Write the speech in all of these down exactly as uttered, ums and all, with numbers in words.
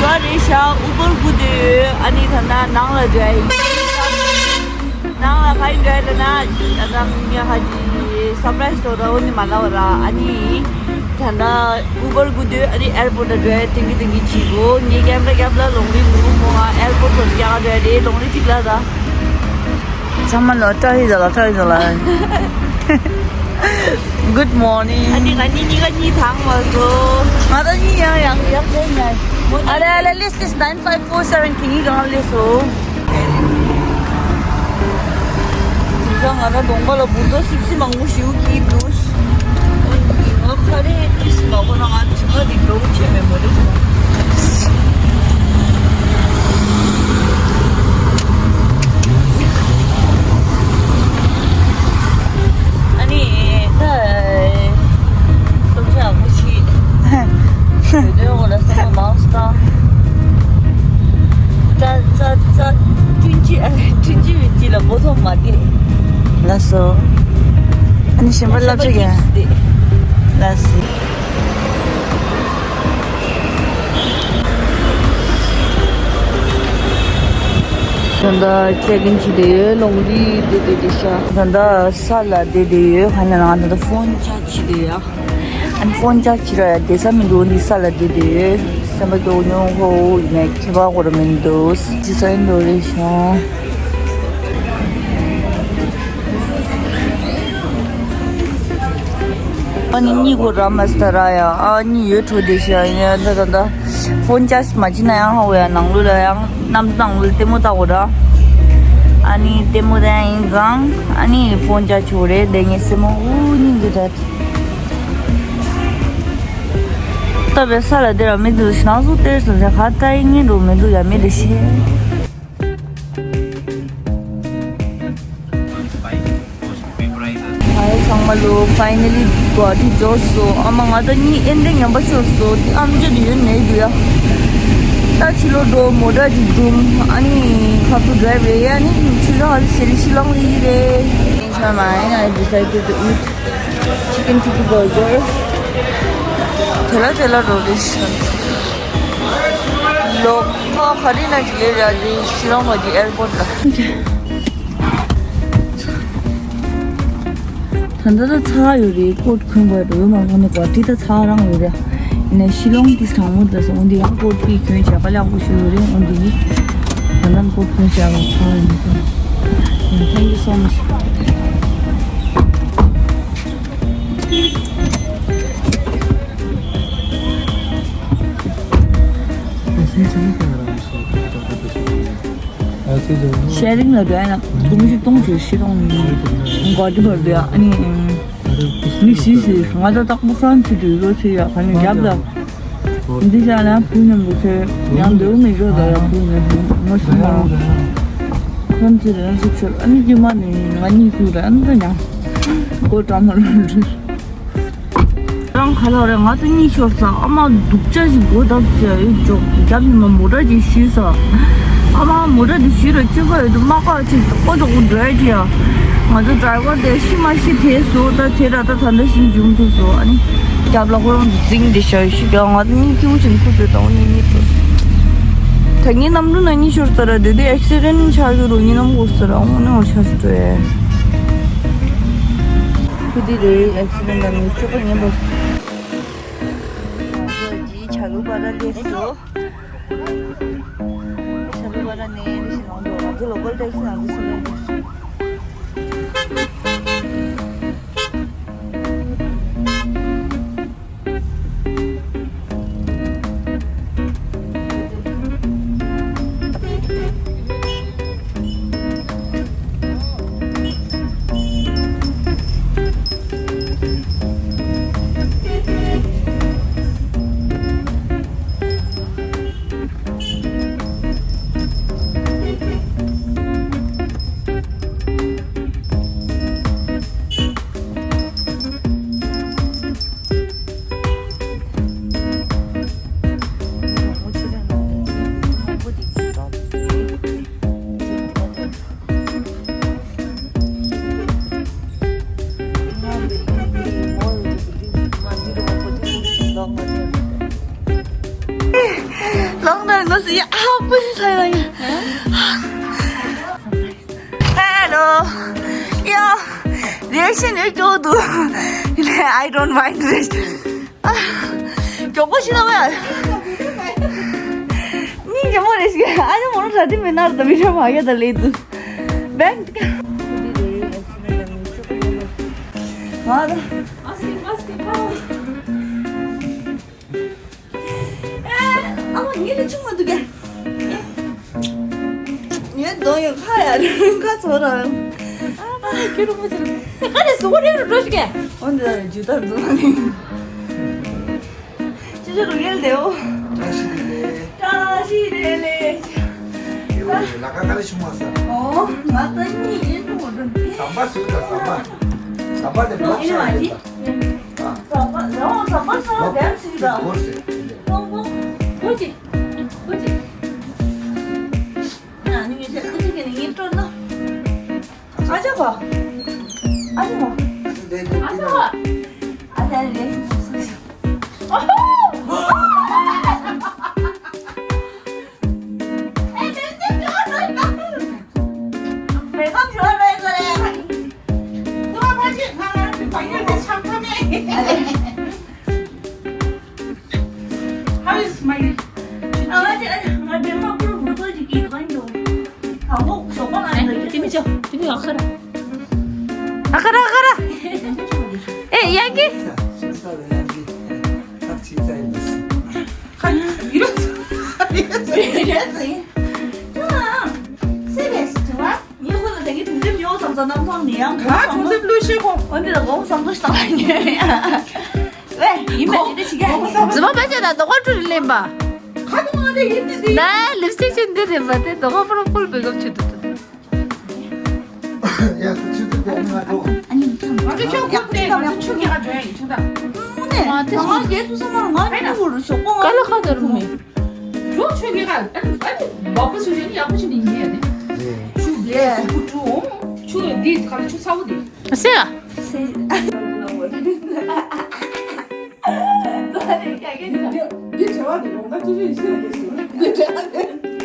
ད་རེད་ཤག་ཨུ་བར་སྒུག་བསྡད་ཡོད། ཨ་ནི་ད་ལྟ་ནང་ལ་འགྲོ་ཡ་ཡིན། ནང་ལ་ག་རེ་འགྲོ་ཡ་ལབ་ན། ད་ལྟ་ངས་ཧ་ཅི་སར་པ་རའི་སི་ཐོག་ད་འོ་ནི་མ་ལབ་ར། ཨ་ནི་ད་ལྟ་ཨུ་བར་སྒུག་བསྡད་ཡོད། ཨ་ནི་ཨེར་པོར་ཊ་འགྲོ་ཡ་ཐེངས་གི་ཐེངས་གི་བྱེད་དགོས། ངའི་ཀེམ་ར་རྒྱབ་ལ་ལོང་རི་འདུག་མོ་ང་ཨེར་པོར་ཊ་ཐོག་རྒྱག་འགྲོ་ཡ་རེད། ལོང་རི་གཅིག་ལ་ད། ཚང་མ་ལ་བཀྲ་ཤིས་བདེ་ལེགས། བཀྲ་ཤིས་བདེ་ལེགས། Good morning. ཨ་ནི་ང་གཉིས་གཉིས་ཀ་གཉིད་ཐང་མ་སོང་། ང་ད་གཉིད་ཡང་ཡང་ཡག་ཐེངས་ཡང་། ཨ་རེ་ཨ་རེ། List is nine five four seven. གཉིད་གང་ལས་སོ། དེང་སང་ང་རང་གདོང་པ་ལ་འབུར་ཏོག་སིབ་སིབ་མང་པོ་ཞིག་སྐྱེས་འདུག་ང་ཁ་རས་ཏིས་མ་གོ་ན་ང་དྲི་མ་འདི་འདྲ་བོ་བྱས་མེད་མ་རེད། ཨ་ནི་ད་སྟོབས་ཆེན་ཨ་ཁུ་ཆེ། བོད་དོན་འོག་ལ་སེམས་པ་མང་སྟེ། ཙ་ཙ་ཙ་ཀྲུང་ཅི། ཨ་ནི་ཀྲུང་ཅི་མི་ཅི་ལ་མགོ་ཐོག་མ་དེ། ལགས་སོ། ཨ་ནི་གཞན་པ་བསླབ་བྱ་རྒྱག་ལགས་སོ། ད་ལྟ་ཅེག་ཨིན་བྱེད་བསྡད་ཡོད། ལོང་རི་བསྡད་བསྡད་བསྡད་ཤག་ད་ལྟ་ས་ལ་བསྡད་བསྡད་ཡོད། ཧ་ན་ང་ད་ལྟ་ཕོན་ཅཱར་ཇི་བྱེད་བསྡད་ཡོད། ཨ་ནི་ཕོན་ཅཱར་ཇི་བྱེད་ར་ཡ་བསྡད་ས་མི་འདུག་འདི་ས་ལ་བསྡད་བསྡད་ཡོད། སེམས་པ་སྐྱོ་ཉུང་ཧོ་ཡིན་ནའི་ཁྱད་པར་གོ་ར་མི་འདུག་ཇི་སོ་ཡིན་འགྲོ་རེད་ཤག་ཨ་ནི་གཉིད་ཁུག་ར་མ་སྟ་ར་ཡ། ཨ་ནི་ཡོད་འགྲོ་བསྡད་ཤག་ཡིན་ཡ་ད་ད་ད་ཕོན་ཅཱར་ཇི་མ་བྱེད་ན་ཡང་ཧ་གོ་ཡ། ནང་ལོགས་ལ་ཡང་གནམ་གྲུ་ནང་ལོགས་ལ་ལྟད་མོ་ལྟ་གོ་ར། ཨ་ནི་ལྟད་མོ་ལྟ་ཡ་ཡིན་ཙང་ཨ་ནི་ཕོན་ཅཱར་ཇི་བྱེད་རེད། དེ་ངའི་སེམས་པ་འུ་སྙིང་གི་ད། ད་བས་ས་ལ་དེ་ར་མི་འདུག་ནང་སུ་སྟེར་སོང་ཟེར་ཁ་ལྟ་ཡི་ཉན་འགྲོ་མི་འདུག་ཡ། མི་འདི་ཤེས། ཨ་ཚང་མ་ལོ། ཕའི་ནལ་ལི་གོ་ཧ་ཊི་འབྱོར་སོང་། ཨ་མ་ང་ད་གཉིད་ཨེ་འདྲ་ངན་པ་ཤོར་སོང་། དེ་ཨམ་ཅོག་དེ་ཡོད་ནས་འདུག་ཡ། ད་ཕྱི་ལོགས་འགྲོ། མོ་ཊ་ཅིག་སྒྲུང་། ཨ་ནི་ཁ་ཐུག་ཌ་རའི་བ་རེད་ཡ། ཨ་ནི་ཕྱི་ལོགས་ཧ་ལས་ཤེ་རི་ཤི་ལོང་ལི་ཡི་རེད། ཤ་མ་ཨ་ནི་I decided to eat chicken tiki burger. དེ་ལ་དེ་ལ་འགྲོ་རེད་ཤག་ལོག་ཁ་ག་རེ་ན་ཅིག་ལས་ར་དེ་ཤི་ལོང་བ་གི་ཨེར་པོར་ཊི་ལ། ད་ལྟ་ད་ཚ་ཡོད་རེད། ཀོ་ཊི་གོན་དགོས་རེད། མ་གོན་ནས་གོ་ཊི་ད་ཚ་རང་ཡོད་རེད། ཡིན་ནའི་ཤི་ལོང་དེ་གྲང་མོ་རེད་སོང་། འོན་ཏེ་ཡང་ཀོ་ཊི་གོན་བྱས་པ་ཡག་པོ་ཞིག་ཡོད་རེད། འོན་ཏེ་ད་ལྟ་ཀོ་ཊི་གོན་བྱས་པ་ཚ་ཡོད་རེད། Thank you so much. ཤེ་རིང་ལ་འགྲོ་ཡ་ན་སྒོར་མོ་ཆིག་སྟོང་ཅིག་ཤི་སྟོང་ནི་གོ་ཊི་བར་འདུག་ཨ་ནི་མི་ཤི་ཤི་ང་ད་རྟག་པར་ཧྥ་རན་སི་དུས་རོ་ཆེ་ཡ་ག་ནི་རྒྱབ་ལ། འདི་ཅག་ལ་བུ་མཉམ་དུ་ཁྱེར་ཡང་འདོད་མི་འགྲོ་ད་ཡ། བུ་མཉམ་དུ་ང་ཤི་མ་རུང་། ཧྥ་རན་སི་ལ་ཡང་ཤི་ཚར། ཨ་ནི་རྗེས་མ་ནི་ང་གཉིད་ཤུགས་ར་ཨ་ནི་ད་ཡང་སྒོ་བཀྲམ་མ་རུང་། རང་ག་ལ་རེད། ང་ད་གཉིད་ཤོར་ས། ཨ་མ་སྡུག་ཅག་ཞིག་སྒོ་བརྡབ་བྱས་ཡོད་ཅོག་རྒྱབ་ཡིན་ན་མོ་ཊ་ཅིག་ཞུས་ས། ཨ་མ་མོ་ཊ་དེ་ཞུས་ར་ཅི་ག་ཡོད་དུ་མ་ཁག་ཅིག་ཏོག་ཏོག་འགྲོ་ཡ་ཅི་ཡ། ང་ཚོ་ཌ་རའི་ཝར་དེ་ཤི་མ་ཤི་དེ་བཟོ་ད་དེ་ར་ད་ད་ལྟ་ཞིག་འཇུམ་ཐུབ་སོང་། ཨ་ནི་རྒྱབ་ལ་ཁོ་རང་ཚོ་འཛིང་དེ་ཤ་ཤི་ཀ་ང་ད་གཉིད་ཁེའུ་ཅིག་ཁུ་ཚོད་དང་གཉིད་གཉིད་ཐུབ་སོང་། ད་ངའི་གནམ་གྲུ་ན་གཉིད་ཤོར་ས་ར་དེ་དེ་ཨེག་སི་ཌེན་ཆགས་ཡོད་རུང་ངའི་གནམ་གོ་ས་ར་འོང་ནི་འོ་ཆགས་སོང་། ཁུ་དི་རེད། ཨེག་སི་ཌེན་ལ་ནི་སྤྱོད་པ་ངན་པ། ང་ཚོ་ཇི་ཆ་ལུ་བ་ར་ལེ་སོ། ཆ་ལུ་བ་ར་ནས་ལེ་ཤི་ནང་དུ་ང་ཚོ་ལོ་ཀལ་ཊེག་སི་ནང་དུ་སོང་ནས། རེ་ཤན་ཡོད་སྐྱོ་འདུག I don't mind རེ། མགྱོགས་པོ་ཤི་ན་བས། སྙིང་རྗེ་མོ་རེ་ཞིག་ཨ་ཉོ་མོ་རོ་གྲ་དི་མི་ནར་དུ་མི་ར་མ་ག་ད་ལེ་དུ། བན། ང་ད། ཨ་མ་ངེད་ལ་ཆུང་མ་འདུག་གས། ངའི་གདོང་ཡོད་ཁ་ཡ་རུང་ཁ་ཚོ་ར། ཨ་མ་ཁྱོད་རུང་མ་ཚོ་ཁ་ནས་ཟུག་རེ་རུ་འགྲོ་ཞིག་གས། འོན་ཏེ་ད་ཇུ་ད་འདུག་ནི། ཅི་ཅི་རུ་ངེལ་དེའོ། བཀྲ་ཤིས་བདེ་ལེགས། བཀྲ་ཤིས་བདེ་ལེགས། ཡོ་ལ་ཁ་ཁ་ལ་ཆུང་མ་ས། ཨོ་ང་ད་གཉིད་ཡེ་འདུག་འགྲོ་ནི། ཟམ་པ་ཟུག་ད་ཟམ་པ། ཟམ་པ་དེ་ལོག་ཤ་ཡོད་ད། ཟམ་པ་ཟམ་པ་ཟམ་པ་ཟམ་པ་ཟམ་ཟིག་ད། སྒོར་ཟེར། ཏོང་ཏོང་། ཀུ་ཅི། ཀུ་ཅི། ང་ནི་ངེད་ཀུ་ཅི་གི་ནི་ངེད་སྤྲོ་ན། ཨ་ཅག་ག་ཨ་ཅག་ག་ཨ་ཅག་ག་ཨ་ཅག་ག How is my ཨ་ཁ་ར་ཨ་ཁ་ར། ཨེ་ཡ་གི། ངས་ཁོ་ལ་དེ་གི་དུང་དེབ་ཉོ་བསམ་ས་རྣམ་ཐང་ནས་ཡང་ང་དུང་དེབ་བླུགས་ཤེས་ཁོ། འོན་ཏེ་ལ་དགོངས་བསམ་བློ་ཞིག་བཏང་ཡིན། ཝེ་ཡིན་པ་དེ་འདྲ་བྱེད་ཀྱི། རྫུན་མ་མ་བྱས་ན་རྡོ་ཁ་ཁྲུ་རེ་ལེན་པ། ཁ་དུང་ང་དེ་ཡིན་དེ་དེ། ན་ལིབ་སི་ཊིག་ཅན་འདི་རེད་པ་དེ་རྡོ་ཁ་ཕུ་རུ་ཕུལ་བེ་གབ་ཆུ་དུ་དུ། ཡ་ཁུ་ཆུ་དུ་དེ་ང་འགྲོ། ང་ཚོ་ཆུ་ཁུག་ཏེ་ང་ཚོ་ཆུ་རྒྱག་ག་འགྲོ་ཡ་ཡིན་ཆུ་ད། ང་ང་རྒྱལ་ཐུབ་ས་མ་རུང་ང་ནི་ཁུ་རུ་ཞོག་པོ་ང་ལ་ཁ་དར་མོ། ཁྱོད་ཆོས་དགེ་ག་ཨ་ནི་ཨ་ནི་བག་པ་སུ་ཡོད་ནི་ཡག་པོ་ཞིག་ནི་ཡིན་ཡ་ནི། ཆུ་དགེ་སུ་ཁུ་ཁྲུ་འོང་ཆུ་འདི་ག་ལ་ཆུ་ཚ་བོ་འདི། སེ་ཡ། སེ།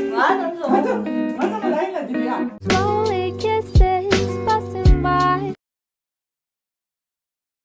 ང་རང་ཚོ།